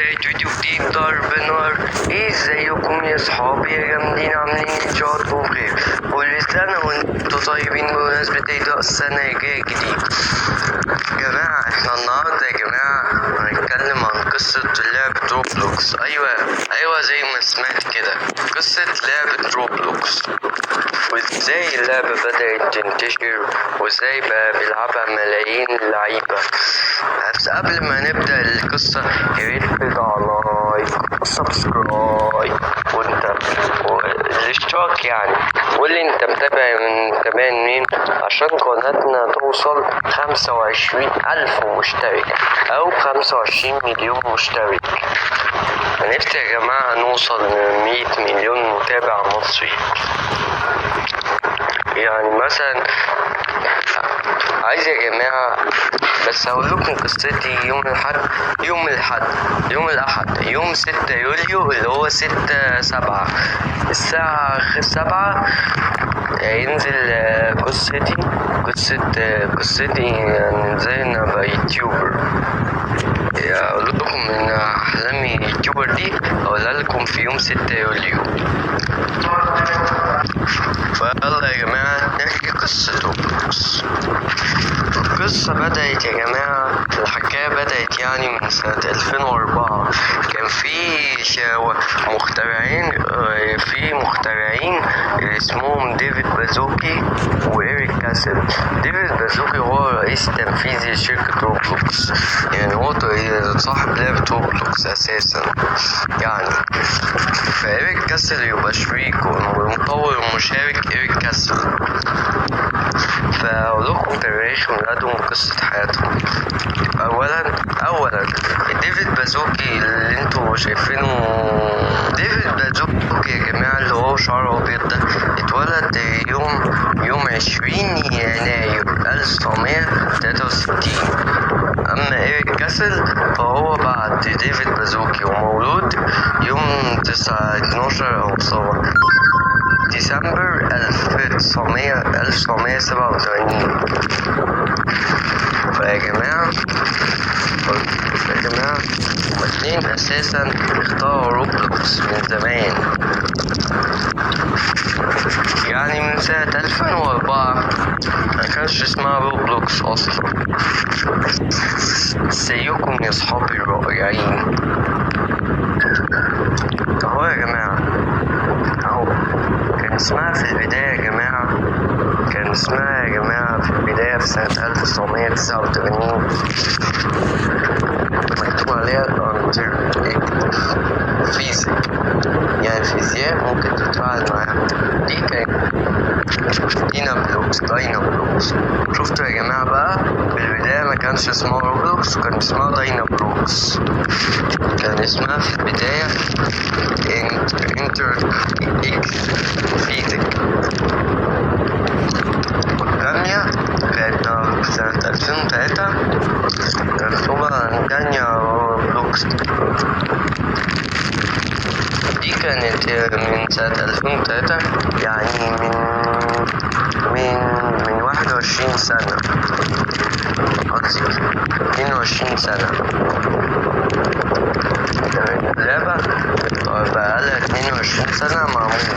بداية فيديو جديد ضرب نار. ايه ازيكم يا صحابي يا جامدين، عاملين ايه؟ ان شاء الله بخير. كل سنة وانتوا طيبين بمناسبة عيد السنة الجاية الجديد. يا جماعة احنا النهاردة يا جماعة هنتكلم عن قصة لعبة روبلوكس. ايوه زي ما سمعت كده، قصة لعبة روبلوكس وازاي اللعبة بدأت تنتشر وازاي بقى بيلعبها ملايين اللعيبة. بس قبل ما نبدأ القصة يا ريت تضغط like و subscribe وانت والاشتراك يعني، واللي انت متابع من كمان مين عشان قناتنا توصل 25,000 مشترك او 25 مليون مشترك. نفسي يا جماعة نوصل 100 مليون متابع مصري. يعني مثلا عايز يا جماعة بس هقول لكم قصتي يوم الأحد يوم 6 يوليو اللي هو 6/7 الساعة 7 هينزل قصتي يعني ازاي انا ابقى YouTuber. اقول لكم ان احلامي YouTuber دي اقولها لكم في يوم 6 يوليو. فيلا يا جماعة نحكي قصة روبلوكس. القصة بدأت يا جماعة، الحكاية بدأت يعني من سنة 2004. كان في مخترعين اسمهم ديفيد بازوكي وإيريك كاسل. ديفيد بازوكي هو رئيس تنفيذي لشركة روبلوكس، يعني هو صاحب لعبة روبلوكس أساسا يعني. فإيريك كاسل يبقى شريكه والمطور المشارك إيريك كاسل. فأقول لكم تاريخ ميلادهم وقصة حياتهم. أولا ديفيد بازوكي اللي انتوا شايفينه، ديفيد بازوكي يا جماعة اللي هو شعره أبيض ده، اتولد يوم 20 يناير 1963. أما إيريك كاسل فهو بعد ديفيد بازوكي ومولود يوم 9/12 أو 7 ديسمبر 1987. فيا جماعة هما اتنين أساسا اختاروا روبلوكس من زمان، يعني من سنة 2004 ما كانش اسمها روبلوكس أصلا. ازيكم يا صحابي الرائعين. اهو يا جماعة، اهو كان اسمها في البداية يا جماعة، كان اسمها يا جماعة في البداية في سنة 1989 مكتوب عليها interactive physics، يعني فيزياء ممكن تتفاعل معاها. دي كانت داينا بلوكس. شفتوا يا جماعة بقى في البداية ما كانش اسمها روبلوكس، وكان اسمها داينا بلوكس. كان اسمها في البداية interactive physics. والثانية كانت في سنة 2003 مكتوبة دانيا بلوكس. دي كانت من سنة 2003، يعني من 21 سنة، قصدي 22 سنة. اللعبة بقالها 22 سنة معمولة.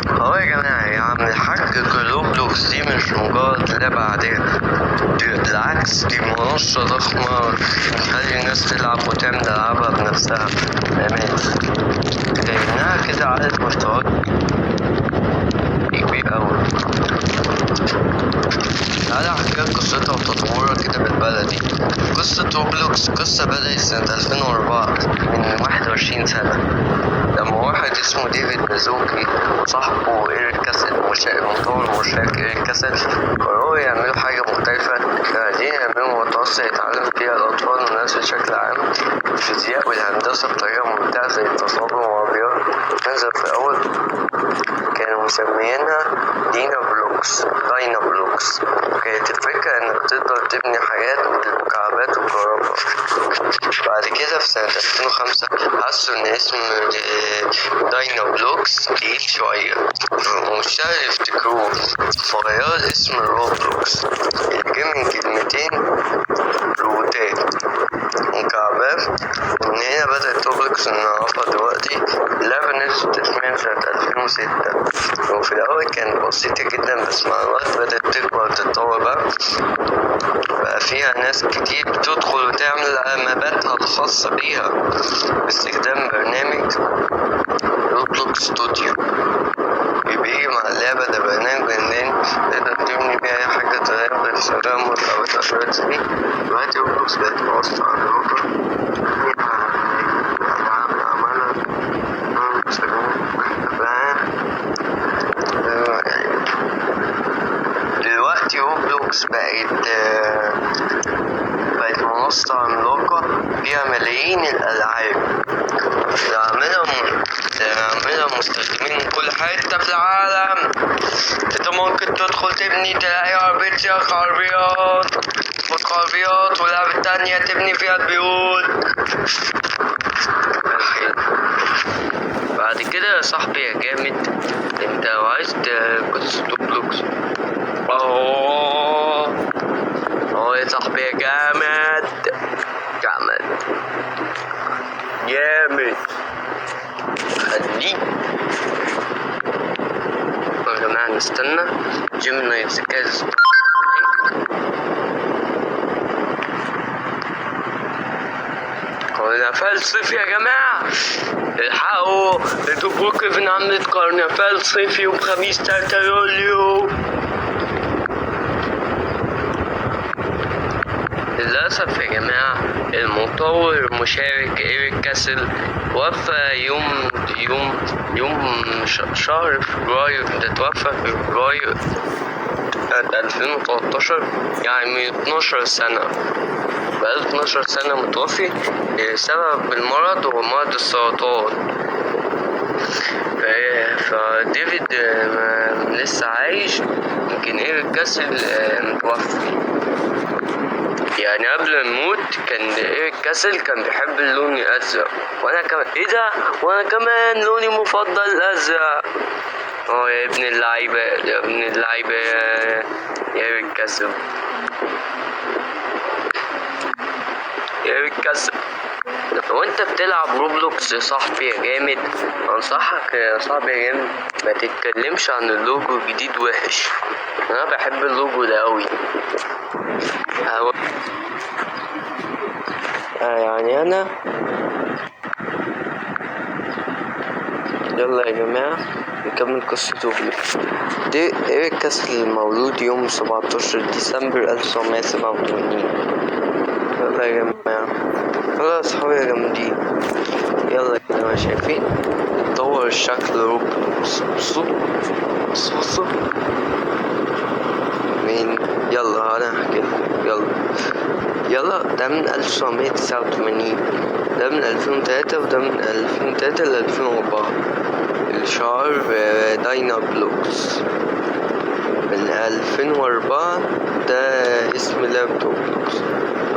هو يا جماعة يا عم الحاج روبلوكس دي مش مجرد لعبة عادية، بالعكس دي منصة ضخمة بتخلي الناس تلعب وتعمل ألعابها بنفسها بأمان، لأنها كده عدد مشتريات كبير أوي. تعالى أحكي لك قصتها وتطورها كده بالبلدي. قصة روبلوكس قصة بدأت سنة 2004 من 21 سنة، لما واحد اسمه ديفيد بازوكي وصاحبه إيريك كاسل مطور المشارك إيريك كاسل قرروا يعملوا حاجة مختلفة. كانوا عايزين يعملوا منصة يتعلم فيها الأطفال والناس بشكل عام الفيزياء والهندسة بطريقة ممتعة زي التصادم والرياض. نزل في الأول كانوا مسميينها دينا بلوكس. بلوكس داينا بلوكس. وكانت الفكرة انك تقدر تبني حاجات من المكعبات والكهرباء. بعد كده في سنة 2005 حسوا ان اسم داينا بلوكس تقيل شوية ومش سهل يفتكروه، فغيروا الاسم روبلوكس اللي جه من كلمتين روبوتات مكعبات. ومن هنا بدأت روبلوكس اللي نعرفها دلوقتي. اللعبة نزلت رسميا سنة 2006، وفي الأول كانت بسيطة جدا، بس مع الوقت بدأت تكبر وتتطور. بقى فيها ناس كتير بتدخل وتعمل ماباتها الخاصة بيها باستخدام برنامج روبلوكس ستوديو بيجي مع اللعبة. ده برنامج منين تقدر تبني بيه أي حاجة تغير باستخدام أو الأدوات دي. دلوقتي روبلوكس بقت منصة عملاقة فيها ألعاب عمالة. دلوقتي روبلوكس بقت منصة عملاقة فيها ملايين الألعاب اللي عاملها مستخدمين من كل حتة في العالم. انت ممكن تدخل تبني تلاقي عربية سياق عربيات عربيات ولعبة تانية تبني فيها البيوت. بعد كده يا صاحبي يا جامد، انت لو عايز قصة روبلوكس اهو اهو يا صاحبي يا جامد جامد جامد. خليك يا جماعة نستنى جيميناي الذكاء الاصطناعي. كرنفال صيفي يا جماعة، الحقوا انتوا بروكلين عملت كرنفال صيفي يوم خميس 3 يوليو. للأسف يا جماعة المطور المشارك إيريك كاسل توفى يوم يوم يوم شهر فبراير. ده توفى في فبراير 2013، يعني من 12 سنة، بقاله 12 سنة متوفي. سبب المرض هو مرض السرطان. فديفيد لسه عايش، يمكن إيريك كاسل متوفي. يعني قبل ما يموت كان إيريك كاسل كان بيحب اللون الأزرق، وأنا كمان إيه ده، وأنا كمان لوني المفضل الأزرق. يا ابن اللعيبة يا ابن اللعيبة يا إيريك كاسل يا إيريك كاسل. لو انت بتلعب روبلوكس يا صاحبي يا جامد، انصحك يا صاحبي يا جامد ما تتكلمش عن اللوجو الجديد وحش. انا بحب اللوجو ده قوي. يعني انا يلا يا جماعة نكمل قصة روبلوكس. دي إيريك كاسل مولود يوم 17 ديسمبر 1987. يلا يا جماعة، يلا يا صحابي يا جامدين، يلا يا جماعة شايفين اتطور الشكل روبلوكس. بصوا بصوا بصوا مين. يلا انا هحكي لكم. يلا يلا، ده من 1989، ده من 2003، وده من 2003 ل 2004. الشعار داينا بلوكس من 2004، ده اسم لعبة روبلوكس.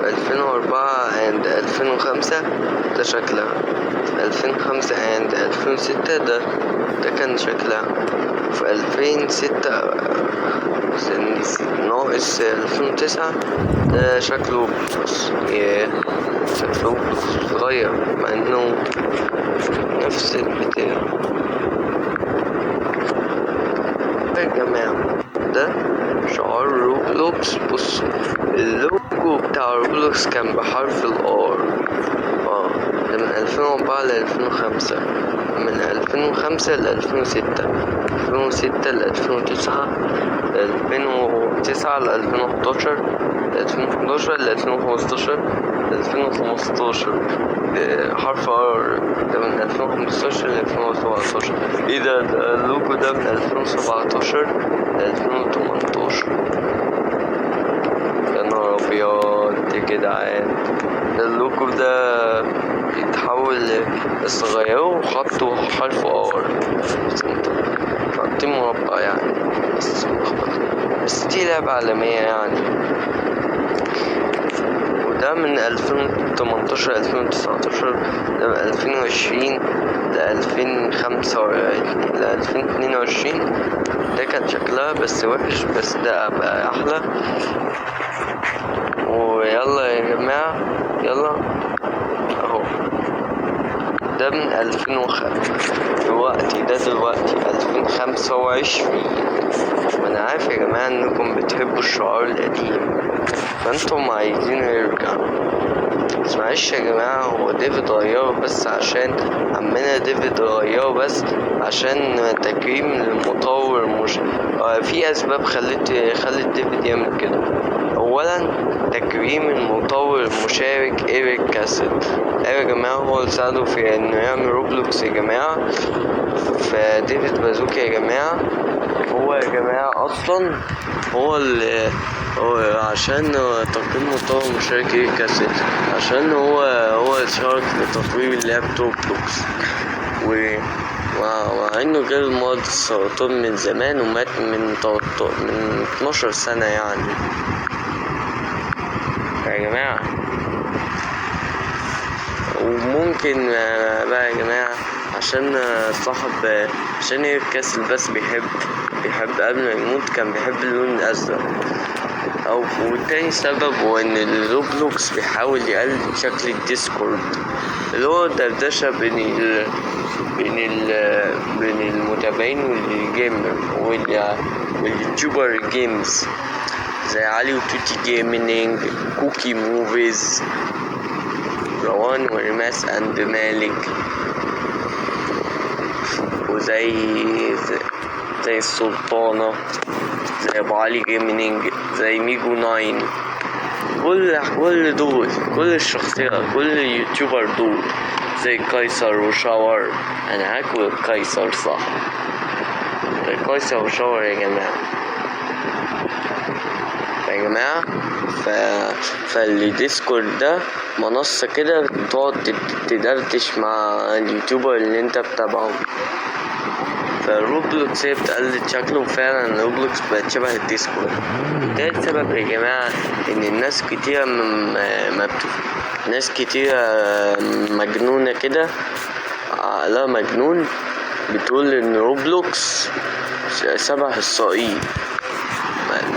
2004 and 2005 ده شكلها، 2005 and 2006 ده كان شكلها. في 2006 ناقص 2009 ده شكله بلوكس. ياه شكله بلوكس اتغير مع انه نفس البتاع. يا جماعة ده شعار روبلوكس. بصوا اللوجو بتاع روبلوكس كان بحرف ال R. ده من 2004 ل 2005، من 2005 ل 2006، 2006 ل 2009، 2009 ل 2011، 2011 ل 2015، 2015 حرف R. ده من 2015 ل 2017. ايه ده اللوجو ده من 2017 ل 2018. يا نهار ابيض يا جدعان، اللوجو ده بيتحول، بس غيروه وحطوا حرف R. مستطيل مربع يعني، بس ملخبط. بس دي لعبة عالمية يعني. وده من 2018 2019 ل 2020 ل 2025 ل 2022. ده كان شكلها بس وحش، بس ده بقى أحلى. ويلا يا جماعة، يلا اهو ده من 2005 دلوقتي، ده دلوقتي 2025. وانا عارف يا جماعة انكم بتحبوا الشعار القديم، فانتم عايزينه يرجع. بس معلش يا جماعة، هو ديفيد غيره بس عشان عمنا ديفيد غيره بس عشان تكريم للمطور. مش في اسباب خلت ديفيد يعمل كده. اولا تكريم المطور المشارك إيريك كاسل. ايوه يا جماعة، هو اللي ساعده في انه يعمل روبلوكس يا جماعة. فديفيد بازوكا يا جماعة هو يا جماعة اصلا هو اللي هو عشان تقييم مطور مشارك إيريك كاسل، عشان هو اللي شارك في تطوير لعبة روبلوكس. ومع انه جاله مرض السرطان من زمان ومات من 12 سنة يعني يا جماعة. وممكن بقى يا جماعة عشان صاحب، عشان إيريك كاسل بس بيحب قبل ما يموت كان بيحب اللون الأزرق. والتاني سبب هو إن الروبلوكس بيحاول يقلد شكل الديسكورد، اللي هو دردشة بين المتابعين وال gamer وال YouTuber games، زي علي وتوتي Gaming، كوكي Movies، روان وريماس and مالك، وزي زي السلطانة، زي ابو علي Gaming، زي ميجو 9. كل دول، كل الشخصيات، كل ال YouTuber دول، زي قيصر وشاور. انا هاكل قيصر صح، زي قيصر وشاور يا جماعة. يا جماعة فالديسكورد ده منصة كده بتقعد تدردش مع ال YouTuber اللي انت بتابعه. فالروبلوكس هي بتقلد شكله، وفعلا روبلوكس بقت شبه الديسكورد. ده السبب يا جماعة ان الناس كتيرة ما ناس كتيرة مجنونة كده، عقلها مجنون، بتقول ان روبلوكس شبه اسرائيل.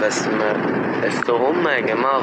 بس هم يا جماعة